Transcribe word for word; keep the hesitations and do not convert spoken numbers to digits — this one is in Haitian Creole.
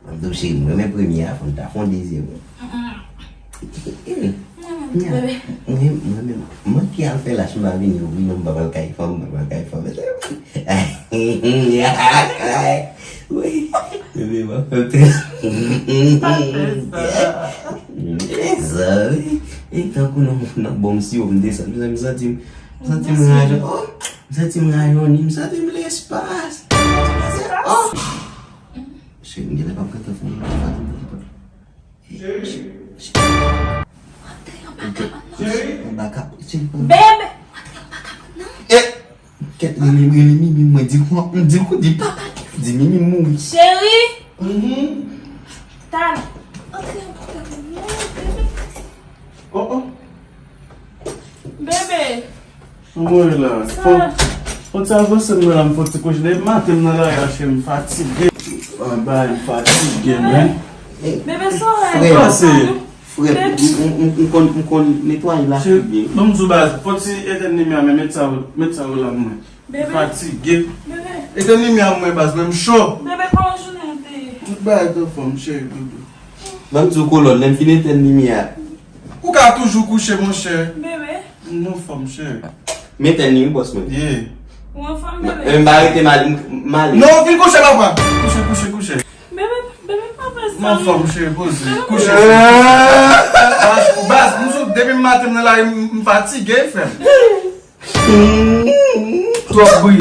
M di w cheri, m renmen premye a, fò n ta fè yon dezyèm. Mwen menm, mwen menm, mwen ki al fè lach, m pa vini, wi, non, m pa pral kay fanm, m pa pral kay fanm. Wi, bebe, m ap fè. Pa fè sa. Sa, wi. E tankou nan, nan bon siwo, m desann, m santi m, m santi m raje, oh, m santi m rayone, m santi m lespas. Oh! Cheri, m genlè p ap gentan fè yon lòt fwa, m genlè p ap. Cheri. Antre anba kabàn nan. Cheri. Anba kab-, cheri, pa. Bebe! Antre anba kabàn nan. E! Kèt, rele, rele Mimi, mwen di l, m di l kou di, di Mimi mouri. Cheri! Mhm. Talè. Antre anba kabàn nan, bebe. Oh, oh. Bebe! Mwen la. Sa. Fò, fò ti avanse mwen la, m fò ti kouche. Depi maten m nan lari a, cheri, m fatige. Anba, m fatige, men. Bebe, sa w wè? Frè, frè, m, m, m konn, m konn netwaye la byen. Ban m di w baz, fò ti etèn limyè a, men met sa, met sa w la mwen. Bebe. M fatige. Bebe. Etèn limyè a mwen baz, men m cho. Bebe, kòman jounen an te ye? Tout bagay t anfòm, cheri, doudou. Ban m di w kolòn, lè m fin etèn limyè a. Ou ka toujou kouche, monchè. Bebe. M anfòm, cheri. M etèn li, wi, bòs mwen. Ye. Ou anfòm, bebe? M pa rete mal, m, m ale. Non, vin kouche, papa. Kouche, kouche, kouche. Bebe, bebe, pa fè sa. M anfòm, cheri, poze. Kouche, cheri. Baz, baz, m sou, depi maten m nan lari, m, m fatige, frè m. Twòp bri.